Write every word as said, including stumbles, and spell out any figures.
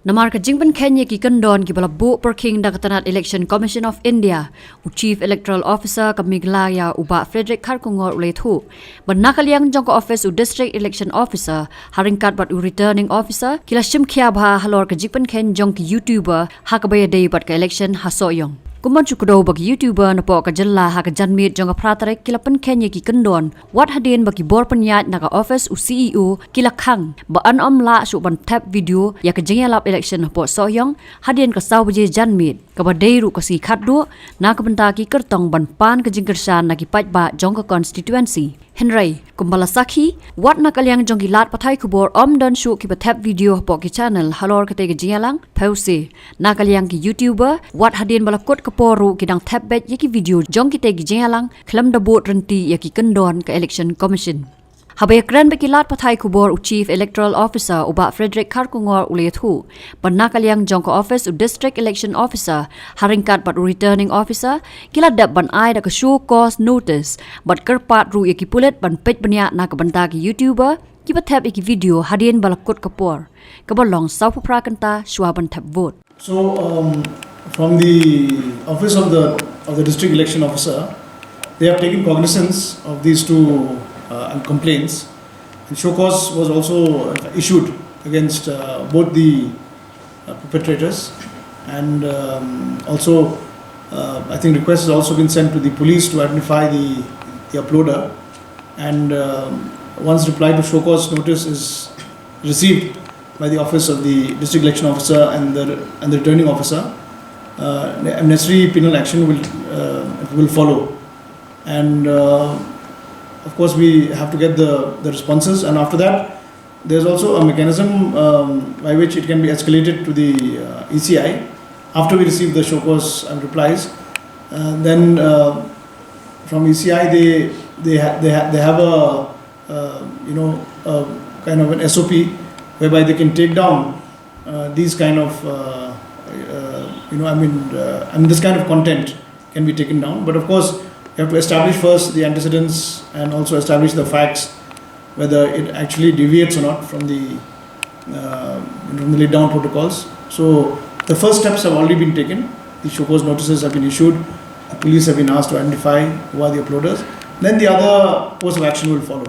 Namar ka jingpynkheiñ ïa ki kyndon kiba la buh pyrkhing da ka tnat Election Commission of India, u Chief Electoral Officer ka Meghalaya u Bah Frederick Kharkongor u la ïathuh ba na ka liang jong ka office u District Election Officer ha ryngkat bad u Returning Officer ki la shim khia bha halor ka jingpynkheiñ jong ki YouTuber ha kaba ïadei bad ka election ha Sohiong. Kumban shu kdew ba ki YouTuber napoh ka jylla ha ka janmiet jong ka phra tarik ki la pynkheiñ ïa ki kyndon wat hadien ba ki bor pynïaid na ka office u C E O ki la khang ba yn ym lah shuh ban thep video ïa ka jingïalap election hapoh Sohiong hadien ka saw baje janmiet, kaba dei ruh ka sngi khatduh na ka bynta ki kyrtong ban pan ka jingkyrshan na ki paidbah jong ka constituency. Hynrei kumba la sakhi, wat na ka liang jong ki lad pathai khubor ym don shuh kiba thep video hapoh ki channel halor katei ka jingïalang, phewse na ka liang ki YouTuber wat hadien ba la kut ka por ruh ki dang thep beit ïa ki video jong kitei ki jingïalang khlem da bud rynti ïa ki kyndon ka Election Commission. Haba ïakren bad ki lad pathai khubor u Chief Electoral Officer u Bah Frederick Kharkongor u la ïathuh ba na ka liang jong ka office u District Election Officer ha ryngkat bad u Returning Officer ki la dep ban ai da ka show cause notice bad kyrpad ruh ïa ki pulit ban peit bniah na ka bynta ki YouTuber kiba thep ïa ki video hadien ba la kut ka por, kaba long sawphew phra kynta shuwa ban thep vote. So, um, from the office of the of the district election officer, they have taken cognizance of these two uh, complaints, and show cause was also issued against uh, both the uh, perpetrators, and um, also uh, I think request has also been sent to the police to identify the, the uploader. And um, once reply to show cause notice is received by the office of the district election officer and the and the returning officer, uh, necessary penal action will uh, will follow. And uh, of course, we have to get the, the responses, and after that, there's also a mechanism um, by which it can be escalated to the uh, E C I after we receive the show cause and replies. Uh, then uh, from E C I, they they ha- they, ha- they have a uh, you know uh, kind of an S O P whereby they can take down uh, these kind of uh, uh, you know I mean uh, I mean this kind of content can be taken down. But of course, you have to establish first the antecedents and also establish the facts, whether it actually deviates or not from the uh, from the laid down protocols. So the first steps have already been taken. The show cause notices have been issued. The police have been asked to identify who are the uploaders. Then the other course of action will follow.